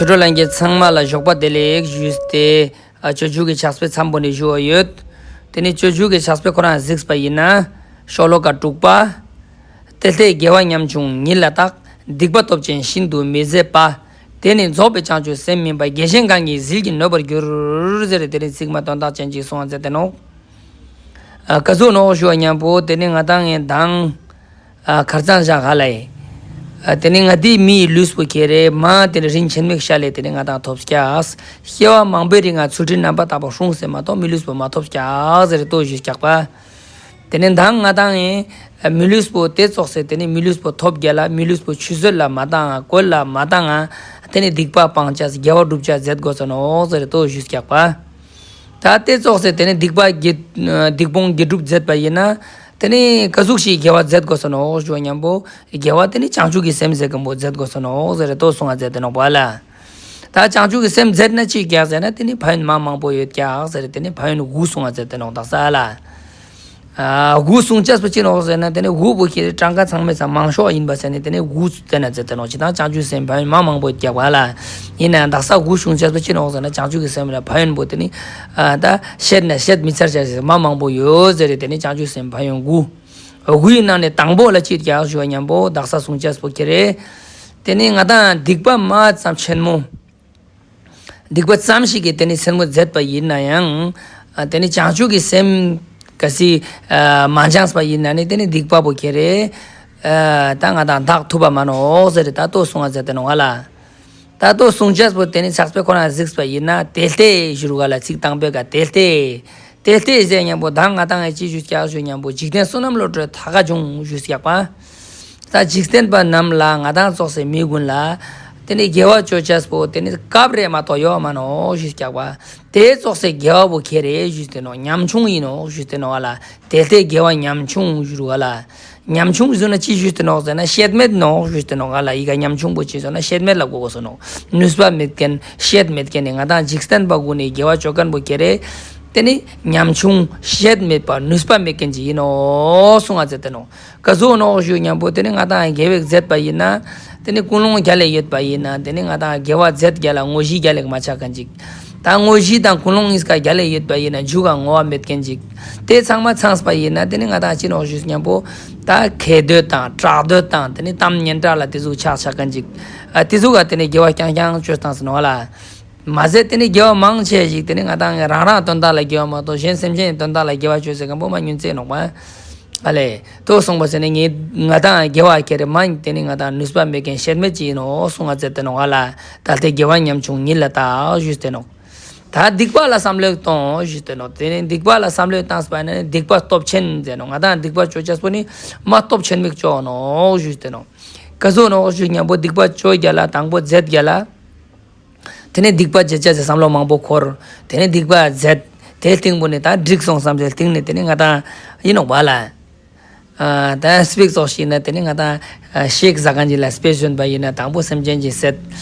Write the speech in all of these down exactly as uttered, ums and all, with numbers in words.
ཆོས་གྲོགས་ལྷན་རྒྱས་ཚང་མ་ལ་ཞོགས་པ་བདེ་ལེགས་ཞུས་ཏེ། ཨ་སྤྱོད་འཇུག་གི་ཕྱག་དཔེ་མཚམས་པོ་ནེ་ཞུ་བ་ཡོད། དེ་ནེ་སྤྱོད་འཇུག་གི་ཕྱག་དཔེ་ཁོ་རང་གཟིགས་པ་ཡིན་ན། ཤོ་ལོ་ཀ་དྲུག་པ། དེ་ལྟས་དགེ་བ་ཉམ་ཆུང་ཉིད་ལ་བརྟག། སྡིག་པ་སྟོབས་ཆེན་ཤིན་ཏུ་མི་བཟད་པ། དེ་ནི་རྫོགས་པའི་བྱང་ཆུབ་སེམས་མིན་པ། བགེགས་གཞན་གང་གིས་ཟིལ་གྱིས་གནོན་པར་འགྱུར། ཟེར་དེ་ནེ་ཚིག་མ་དོན་དག་ཅན་ཅིག་གསུངས་པ་མཛད་དེ་ནོག། ཨ་ག་ཟུག་ནོག་ཞུ་བ་ཉམ་པོ་དེ་ནེ་ང་དང་ངི་མདང་། ཨ་ཁར་ཚང་ཞག་ཧ་ལ་ཡེ། ཨ་དེ་ནེ་ང་དེ་མིའི་ལུས་པོ་ཁྱེར་རེ་མ་དེ་ནེ་རིན་ཆེན་མིག་ཤ་ལས་དེ་ནེ་ང་དང་ཐོབ་སྐྱག། སྐྱེ་བ་མང་པོའི་རིང་ང་ཚུལ་ཁྲིམས་རྣམ་པར་དག་པ་སྲུངས་ཏེ་མ་གཏོགས་མི་ལུས་པོ་མ་ཐོབ་སྐྱག་ཟེར་ཏེ་ཞུས་སྐྱག་པ། དེ་ནེ་མདང་ང་དང་ངི་མི་ལུས་པོ་དེ་ཙོགས་སེ་དེ་ནེ་མི་ལུས་པོ་ཐོབ་རྒྱ་ལ་མི་ལུས་པོ་ཆུད་ཟོས་ལ་མ་བཏང་ང་བཀོལ་ལ་མ་བཏང་ང་དེ་ནེ་སྡིག་པ་སྤང་ཅེས་དགེ་བ་སྒྲུབ་ཅེས་མཛད་དགོས་ས་ནོག་ཟེར་ཏེ་ཞུས་སྐྱག་པ། ད་དེ་ཙོགས་སེ་དེ་ནེ་སྡིག་པ་དགེ་སྡིག་སྤོང་དགེ་སྒྲུབ་མཛད་པ་ཡིན་ན། དེ་ནེ་ག་ཟུག་ཞིག་དགེ་བ་མཛད་དགོས་ས་ནོག་ཞུ་བ་ཉམ་པོ། དགེ་བ་དེ་ནེ་བྱང་ཆུབ་ཀྱི་སེམས་ཟེར་མཁན་པོ་མཛད་དགོས་ས་ནོག་ཟེར་ཏེ་གསུངས་པ་མཛད་དེ་ནོག་པ་ལ། ད་བྱང་ཆུབ་ཀྱི་སེམས་མཛད་ན་ཅི་སྐྱག་ཟེར་ན་དེ་ནེ་ཕན་ཡོན་མ་མང་པོ་ཡོད་སྐྱག་ཟེར་དེ་ནེ་ཕན་ཡོན་དགུ་གསུངས་པ་མཛད་དེ་ནོག་དག་ས་ལ། ཨ་དགུ་གསུང་ཅེས་པོ་ཅི་ནོག་ཟེར་ན་དེ་ནེ་དགུ་པོ་ཁྱེར་གྲངས་ཀ་ཚང་མའི་སང་མང་ཤོས་ཡིན་པ་ཟེར་ནེ་དེ་ནེ་དགུ་བསྟན་ན་མཛད་དེ་ནོག་ཅི་དང་བྱང་ཆུབ་སེམས་ཕན་ཡོན་མ་མང་པོ་ཡོད་སྐྱག་པ་ལ། ཡིན་ནའང་དག་ས་དགུ་གསུང་ཅེས་པོ་ཅི་ནོག་ཟེར་ན་བྱང་ཆུབ་ཀྱི་སེམས་ལ་ཕན་ཡོན་པོ་དེ་ནེ་ཨ་ད་བཤད་ན་བཤད་མི་ཚར་ཅེས་མ་མང་པོ་ཡོད་ཟེར་རེ་དེ་ནེ་བྱང་ཆུབ་སེམས་ཕན་ཡོན་དགུ། དགུའི་ནང་ནེ་དང་པོ་ལ་ཅི་སྐྱག་ཞུ་བ་ཉམ་པོ་དག་ས་གསུང་ཅེས་པོ་ཁྱེར་རེ། དེ་ནེ་ང་དང་སྡིག་པ་མ་ཙམ་ཆེན་མོ། སྡིག་པ་ཙམ་ཞིག་གི་དེ་ནེ་ཆེན་མོ་མཛད་པ་ཡིན་ནའང་། ཨ་དེ་ནེ་བྱང་ཆུབ་ཀྱི་སེམས་ག་སི་ཨ་མ་སྦྱངས་པ་ཡིན་ན་ནི་དེ་ནེ་སྡིག་པ་པོ་ཁྱེར་རེ། ཨ་ད་ང་དང་དག་ཐུབ་པ་མ་ནོག་ཟེར་ཏེ་ད་ལྟོ་གསུང་བ་མཛད་དེ་ནོག་ལ། ད་ལྟོ་གསུང་ཅེས་པོ་དེ་ནེ་ཕྱག་དཔེ་ཁོ་རང་གཟིགས་པ་ཡིན་ན་དེ་ལྟས་ཞུ་རུག་ལ་ཚིག་དང་པོའི་ཀ་དེ་ལྟས། དེ་ལྟས་ཟེར་ཉམ་པོ་ད་ང་དང་ངི་ཅི་ཞུས་སྐྱག་ཞུ་ཉམ་པོ་འཇིག་རྟེན་བསོད་ནམས་བློ་གྲོས་ཐད་ཀར་འབྱུང་ཞུས་སྐྱག་པ། ད་འཇིག་རྟེན་པ་རྣམས་ལ་ང་དང་ཙོགས་སེ་མི་ཀུན་ལ། དེ་ནེ་དགེ་བ་ཅོ་ཅེས་པོ་དེ་ནེ་སྐབས་རེ་མ་གཏོགས་ཡོད་མ་ནོག་ཞུས་སྐྱག་པ། དེ་ཙོགས་སེ་དགེ་བ་པོ་ཁྱེར་རེ་ཞུས་ཏེ་ནོག་ཉམ་ཆུང་ཡིན་ནོག་ཞུས་ཏེ་ནོག་ལ། དེ་ལྟས་དགེ་བ་ཉམ་ཆུང་ཞུ་རུག་ལ། ཉམ་ཆུང་ཞུ་ན་ཅི་ཞུས་ཏེ་ནོག་ཟེར་ན་བཤད་མེད་ནོག་ཞུས་ཏེ་ནོག་ལ། ཡི་གེ་ཉམ་ཆུང་པོ་ཅི་ཟེར་ན་བཤད་མེད་ལ་གོ་དགོས་ས་ནོག་ནུས་པ་མེད་མཁན་བཤད་མེད་མཁན་ནི་ང་དང་འཇིག་རྟེན་པ་ཀུན་ནི་དགེ་བ་ཅོ་མཁན་པོ་ཁྱེར་རེ། དེ་ནེ་ཉམ་ཆུང་བཤད་མེད་པ་ནུས་པ་མེད་མཁན་ཅིག་ཡིན་ནོག་གསུང་བ་མཛད་དེ་ནོག་ག་ཟུག་ནོག་ཞུ་ཉམ་པོ་དེ་ནེ་ང་དང་དགེ་བ་མཛད་པ་ཡིན་ན། དེ་ནེ་ཀུན་སློང་རྒྱལ་ལ་ཡོད་པ་ཡིན་ན་དེ་ནེ་ང་དང་དགེ་བ་མཛད་རྒྱ་ལ་དངོས་གཞི་རྒྱལ་ལ་མ་ཆགས་མཁན་ཅིག་ད་དངོས་གཞི་དང་ཀུན་སློང་གཉིས་ཀ་རྒྱལ་ལ་ཡོད་པ་ཡིན་ན་མཇུག་ག་བསྔོ་བ་མེད་མཁན་ཅིག་དེ་ཚང་མ་ཚང་པ་ཡིན་ན་དེ་ནེ་ང་དང་ཅི་ནོག་ཞུ་ཉམ་པོ། ད་ཁེ་འདོད་དང་གྲགས་འདོད་དང་དེ་ནེ་གཏམ་སྙན་གྲགས་ལ་དེ་ཟུག་ཆགས་ཆགས་མཁན་ཅིག་ཨ་དེ་ཟུག་ག་དེ་ནེ་དགེ་བ་རྐྱང་རྐྱང་ཅོ་སྟངས་ཟེར་ནོག་ལ། མ་ཟད་དེ་ནེ་དགེ་བ་མང་ཆེ་ཞིག་དེ་ནེ་ང་དང་རང་རང་དོན་དག་ལ་དགེ་བ་མ་གཏོགས་གཞན་སེམས་ཅན་དོན་དག་ལ་དགེ་བ་ཅོ་ཟེར་མཁན་པོ་མ་ཉུང་ཙེ་ནོག་པ། ཨ་ལེ། ལྟོ་གསུངས་པ་ཟེར་ནེ་ངས་ང་དང་དགེ་བ་ཁྱེར་རེ་མ་དེ་ནེ་ང་དང་ནུས་པ་མེད་མཁན་བཤད་མེད་ཅིག་ཡིན་ནོག་གསུང་བ་མཛད་དེ་ནོག་ལ། ད་ལྟས་དགེ་བ་ཉམ་ཆུང་ཉིད་ལ་བརྟག་ཞུས་ཏེ་ནོག་ད་སྡིག་པ་ལ་བསམ་བློ་གཏོང་ཞུས་ཏེ་ནོག་དེ་ནེ་སྡིག་པ་ལ་བསམ་བློ་བཏངས་པ་ན་ནི་སྡིག་པ་སྟོབས་ཆེན་ཟེར་ནོག་ང་དང་སྡིག་པ་ཅོ་ཅེས་པོ་ནི་མ་སྟོབས་ཆེན་མིག་ཅོ་ནོག་ཞུས་ཏེ་ནོག་ག་ཟུག་ནོག་ཞུ་ཉམ་པོ་སྡིག་པ་ཅོ་རྒྱ་ལ་དང་པོ་མཛད་རྒྱ་ལ། དེ་ནེ་སྡིག་པ་བྱེད་ཅེས་སི་བསམ་བློ་མང་པོ་འཁོར། དེ་ནེ་སྡིག་པ་མཛད། དེ་སྟིང་པོ་ནེ་ད་འགྲིག་སོང་བསམ་སྟེ་སྟིང་ནེ་དེ་ནེ་ང་དང་ཡིན་ནོག་པ་ལ། ཨ་ད་སྤེ་ར་ཙོགས་ཤིག་ན་དེ་ནེ་ང་དང་ཨ་ཤེག་ཟ་མཁན་ཅིག་ལ་སྤེ་ར་བཟོས་པ་ཡིན་ན་དང་པོ་སེམས་ཅན་ཅིག་བསད།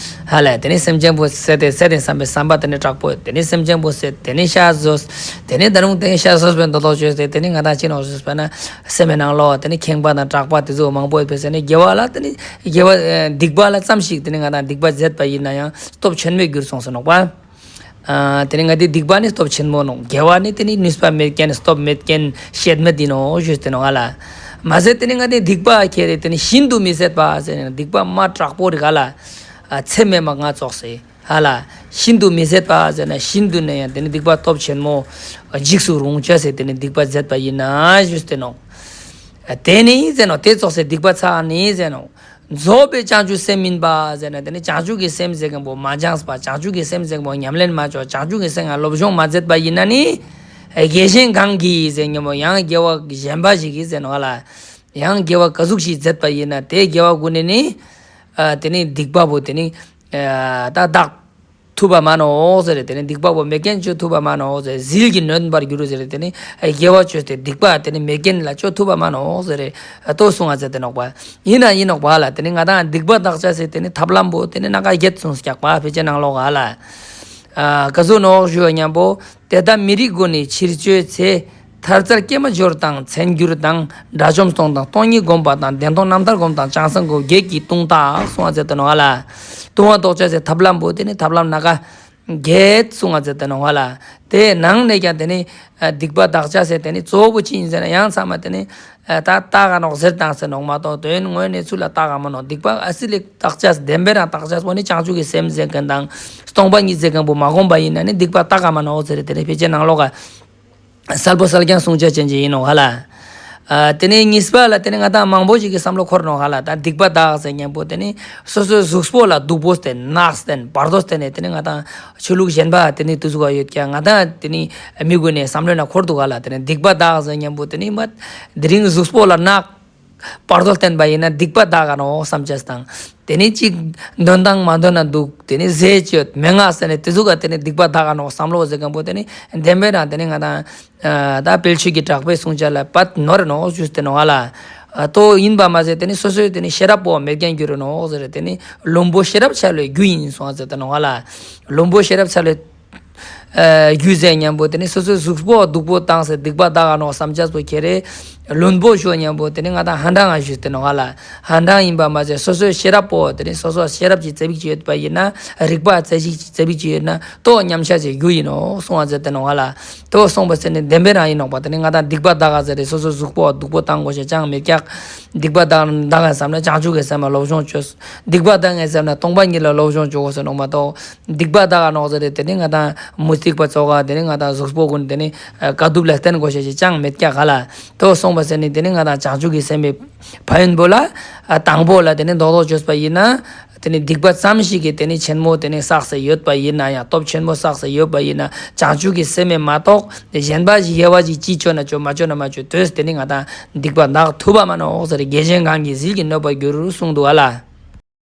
ཧ་ལ་དེ་ནེ་སེམས་ཅན་པོ་བསད་དེ་བསད་དེ་བསམ་པའི་བསམ་པ་དེ་ནེ་དྲག་པོ་དེ་ནེ་སེམས་ཅན་པོ་བསད་དེ་ནེ་ཤ་ཟོས། དེ་ནེ་ད་རུང་དེ་ནེ་ཤ་ཟོས་པའི་འདོད་ལོག་བཅོས་ཏེ་དེ་ནེ་ང་དང་ཅི་ནོག་ཟོས་པ་ན་སེམས་པའི་ནང་ལོགས་དེ་ནེ་ཁེངས་པ་དང་སྐྲག་པ་དེ་ཚོ་མང་པོ་ཡོད་པས་ཟེར་ནེ་དགེ་བ་ལ་དེ་ནེ། དགེ་བ་ཨ་སྡིག་པ་ལ་ཙམ་ཞིག་དེ་ནེ་ང་དང་སྡིག་པ་མཛད་པ་ཡིན་ནའང་སྟོབས་ཆེན་མོ་གྱུར་སོང་ཟེར་ནོག་པ། ཨ་དེ་ནེ་ང་དེ་སྡིག་པ་ནི་སྟོབས་ཆེན་མོ་ནོག་དགེ་བ་ནི་དེ་ནེ་ནུས་པ་མེད་མཁན་སྟོབས་མེད་མཁན་བཤད་མེད་ཡིན་ནོག་ཞུས་ཏེ་ནོག་ལ། མ་ཟད་དེ་ནེ་ང་དེ་སྡིག་པ་ཁྱེར་རེ་དེ་ནེ་ཤིན་ཏུ་མི་བཟད་པ་ཟེར་ནེ་སྡིག་པ་མ་དྲག་པོ་རིག་ག་ལ། ཨ་ཚད་མེད་མ་ང་ཙོགས་སེ། ཧ་ལ། ཤིན་ཏུ་མི་བཟད་པ་ཟེར་ན་ཤིན་ཏུ་ནས་ཡང་དེ་ནེ་སྡིག་པ་སྟོབས་ཆེན་མོ། འཇིགས་སུ་རུང་ཅེས་སི་དེ་ནེ་སྡིག་པ་མཛད་པ་ཡིན་ན་ཞུས་ཏེ་ནོག་དེ་ནེ་ཟེར་ནོག་དེ་ཙོགས་སེ་སྡིག་པ་ཚར་ནེ་ཟེར་ནོག་རྫོགས་པའི་བྱང་ཆུབ་སེམས་མིན་པ་ཟེར་ན་དེ་ནེ་བྱང་ཆུབ་ཀྱི་སེམས་ཟེར་མཁན་པོ་མ་སྦྱངས་པ་བྱང་ཆུབ་ཀྱི་སེམས་ཟེར་མཁན་པོ་ཉམས་ལེན་མ་ཅོས་བྱང་ཆུབ་ཀྱི་སེམས་ལ་སློབ་སྦྱོང་མ་མཛད་པ་ཡིན་ན་ནི། དགེ་གཞན་གང་གིས་ཟེར་མཁན་པོ་ཡང་དགེ་བ་གཞན་པ་ཞིག་གིས་ཟེར་ནོག་ལ། ཡང་དགེ་བ་ག་ཟུག་ཞིག་མཛད་པ་ཡིན་ན་དེ་དགེ་བ་ཀུན་ནེ་ནི། ཨ་དེ་ནེ་སྡིག་པ་པོ་དེ་ནེ། ཨ་ད་དག་ཐུབ་པ་མ་ནོག་ཟེར་རེ་དེ་ནེ་སྡིག་པ་པོ་མེད་མཁན་ཅོ་ཐུབ་པ་མ་ནོག་ཟེར་ཟིལ་གྱིས་གནོན་པར་འགྱུར་ཟེར་རེ་དེ་ནེ་དགེ་བ་ཅོས་ཏེ་སྡིག་པ་དེ་ནེ་མེད་མཁན་ལ་ཅོ་ཐུབ་པ་མ་ནོག་ཟེར་རེ་ལྟོ་གསུང་བ་མཛད་དེ་ནོག་པ། ཡིན་ན་ཡིན་ནོག་པ་ལ་དེ་ནེ་ང་དང་སྡིག་པ་དག་ཅེས་སི་དེ་ནེ་ཐབས་ལམ་པོ་དེ་ནེ་སྣ་ཁ་བརྒྱད་གསུངས་སྐྱག་པ་ཕལ་ཆེར་ནང་ལོགས་ལ། ཨ་ག་ཟུག་ནོག་ཞུ་བ་ཉམ་པོ། དེ་ལྟར་མི་རིགས་ཀུན་ནི་ཕྱིར་བཅོས་ཚེ། ཐར་རྩལ་སྐྱེས་མ་སྦྱོར་དང་མཚན་གྱུར་དང་། དགྲ་བཅོམ་སྟོང་དང་སྟོང་ཉིད་བསྒོམ་པ་དང་། བདེན་སྟོང་རྣམ་ཐར་བསྒོམ་དང་བྱང་སེམས་བསྒོམ། བརྒྱད་ཀྱིས་ལྟུང་དག་གསུངས་པ་ཟེར་ཏེ་ནོག་ཧ་ལ། ལྟུང་བ་ལྡོག་ཅེས་སི་ཐབས་ལམ་པོ་ཏེ་ནེ་ཐབས་ལམ་སྣ་ཁ་བརྒྱད་གསུངས་པ་ཟེར་ཏེ་ནོག་ཧ་ལ། ཏེ་ནང་ནེ་ཀྱང་ཏེ་ནེ་སྡིག་པ་དག་ཅེས་སི་ཏེ་ནེ་གཙོ་བོ་ཅི་ཨིན་ཟེར་ན་ཡང་ཚང་མ་ཏེ་ནེ་ད་དག་ག་ནོག་ཟེར་ཏེ་ནོག་མ་གཏོགས་དོན་དངོས་གནས་ཚུལ་ལ་དག་ག་མ་ནོག་སྡིག་པ་ཨ་སི་ལེ་དག་ཅེས་བདེན་པའི་རང་དག་ཅེས་པོ་ནི་བྱང་ཆུབ་ཀྱི་སེམས་ཟེར་མཁན་དང་སྟོང་པ་ཉིད་ཟེར་མཁན་པོ་མ་བསྒོམ་པ་ཨིན་ན་ནི་སྡིག་པ་དག་ག་མ་ནོག་ཟེར་ཏེ་ནེ་ཕལ་ཆེར་ནང་ལོགས་ཀ་གསལ་པོ་གསལ་རྐྱང་གསུང་ཅེས་ཅན་ཅིག་ཨིན་ནོག་ཧ་ལ། ཨ་ཏེ་ནེ་གཉིས་པ་ལ་ཏེ་ནེ་ང་དང་མང་པོ་ཞིག་གི་བསམ་བློ་འཁོར་ནོག་ཧ་ལ། ད་སྡིག་པ་དག་ཟེར་མཁན་པོ་ཏེ་ནེ་སོ་སོའི་གཟུགས་པོ་ལ་སྡུག་པོ་བསྟན་ནག་བསྟན་བར་དོ་བསྟན་ནེ་ཏེ་ནེ་ང་དང་ཆོས་ལུགས་གཞན་པ་ཏེ་ནེ་ཏེ་ཟུག་ག་ཡོད་ཀྱག་ང་དང་ཏེ་ནེ་མི་གུན་ནི་བསམ་བློའི་ནང་འཁོར་འདུག་ཧ་ལ། ཏེ་ནེ་སྡིག་པ་དག་ཟེར་མཁན་པོ་ཏེ་ནེ་མ་དེ་རིང་གཟུགས་པོ་ལ་ནག་བར་དོ་བསྟན་པ་ཨིན་ན་སྡིག་པ་དག་ག་ནོག་བསམ་ཅེས་དང་། ཏེ་ནེ་ཅིག་འདོན་སྟངས་མ་འདོན་ན་འདུག་ཏེ་ནེ་ཟས་ཅོད་མན་ངག་ཟེར་ནེ་ཏེ་ཟུག་ག་ཏེ་ནེ་སྡིག་པ་དག་ག་ནོག་བསམ་བློ་ཟེར་མཁན་པོ་ཏེ་ནེ་བདེན་པའི་རང་ཏེ་ནེ་ང་དང་ཨ་ད་དཔལ་ཆོས་ཀྱི་གྲགས་པའི་གསུང་ཅེས་ལ་བཏང་ནོག་ཟེར་ཏེ་ནོག་ཧ་ལ། ཨ་ཏོ་ཨིན་པ་མ་ཟད་ཏེ་ནེ་སོ་སོའི་ཏེ་ནེ་ཤེས་རབ་པོ་མེད་མཁན་གྱུར་ནོག་ཟེར་ཏེ་ནེ་བླུན་པོ་ཤེས་རབ་འཆལ་བའི་རྒྱུ་ཨིན་གསུངས་ཟེར་ཏེ་ནོག་ཧ་ལ། བླུན་པོ་ཤེས་རབ་འཆལ་བའི་ཨ་རྒྱུ་ཟེར་མཁན་པོ་ཏེ་ནེ་སོ་སོའི་གཟུགས་པོ་སྡུག་པོ་བཏང་སྟེ་སྡིག་པ་དག་ག་ནོག་བསམ་ཅེས་པོ་ཁྱེར་རེ་བླུན་པོ་ཞུ་མཁན་པོ་ཏེ་ནེ་ང་དང་ཧན་ཏང་ང་ཞུས་ཏེ་ནོག་ཧ་ལ། ཧན་ཏང་ཨིན་པ་མ་ཟད་སོ་སོའི་ཤེས་རབ་པོ་ཏེ་ནེ་སོ་སོ་ཤེས་རབ་ཅིག་ཙ་པིག་ཅིག་ཡོད་པ་ཨིན་ན་རིག་པ་ཙ་ཞིག་ཙ་པིག་ཅིག་ཡོད་ན་ཏོ་ཉམས་ཆག་ཅེས་རྒྱུ་ཨིན་ནོག་གསུངས་ཟེར་ཏེ་ནོག་ཧ་ལ། ཏོ་གསུངས་པ་ཟེར་ནེ་བདེན་པའི་རང་ཨིན་ནོག་པ། ཏེ་ནེ་ང་དང་སྡིག་པ་དག་ག་ཟེར་ཏེ་སོ་སོའི་གཟུགས་པོ་སྡུག་པོ་བཏང་དགོས་ཤེས་ཅང་མེད་ཀྱག་སྡིག་པ་དག་དག་ག་བསམ་ན་བྱང་ཆུབ་ཀྱི་སེམས་ལ་སློབ་སྦྱོང་ཅོས། སྡིག་པ་དག་ག་བསམ་ན་སྟོང་པ་ཉིད་ལ་སློབ་སྦྱོང་ཅོ་དགོས་ཟེར་ནོག་མ་གཏོགས། སྡིག་པ་དག་ག་ནོག་ཟེར་ཏེ་ཏེ་ནེ་ང་དང་མུ་སྟེགས་པ་ཚོགས་ཀ་ཏེ་ནེ་ང་དང་གཟུགས་པོ་གུན་ཏེ་ནེ་དཀའ་ཐུབ་ལ་བསྟན་དགོས་ཤེས་ཅང་མེད་ཀྱག་ཧ་ལ། ཏོ་གསུངས་པ་ཟེར་ནེ་ཏེ་ནེ་ང་དང་བྱང་ཆུབ་ཀྱི་སེམས་ཕན་ཡོན་པོ་ལ་ཨ་དང་པོ་ལ་ཏེ་ནེ་རྡོག་རྡོག་ཅོས་པ་ཨིན་ན། ཏེ་ནེ་སྡིག་པ་ཙམ་ཞིག་གི་ཏེ་ནེ་ཆེན་མོ་ཏེ་ནེ་བསགས་ཏེ་ཡོད་པ་ཨིན་ན་ཡང་སྟོབས་ཆེན་མོ་བསགས་ཏེ་ཡོད་པ་ཨིན་ན་བྱང་ཆུབ་ཀྱི་སེམས་མ་གཏོགས་གཞན་པ་ཞིག་དགེ་བ་ཞིག་ཅི་ཅོ་ན་ཅོ་མ་ཅོ་ན་མ་ཅོ་ཏོས་ཏེ་ནེ་ང་དང་སྡིག་པ་དག་ཐུབ་པ་མ་ནོག་ཟེར་དགེ་གཞན་གང་གིས་ཟིལ་གྱིས་གནོན་པར་འགྱུར་གསུངས་འདུག་ཧ་ལ།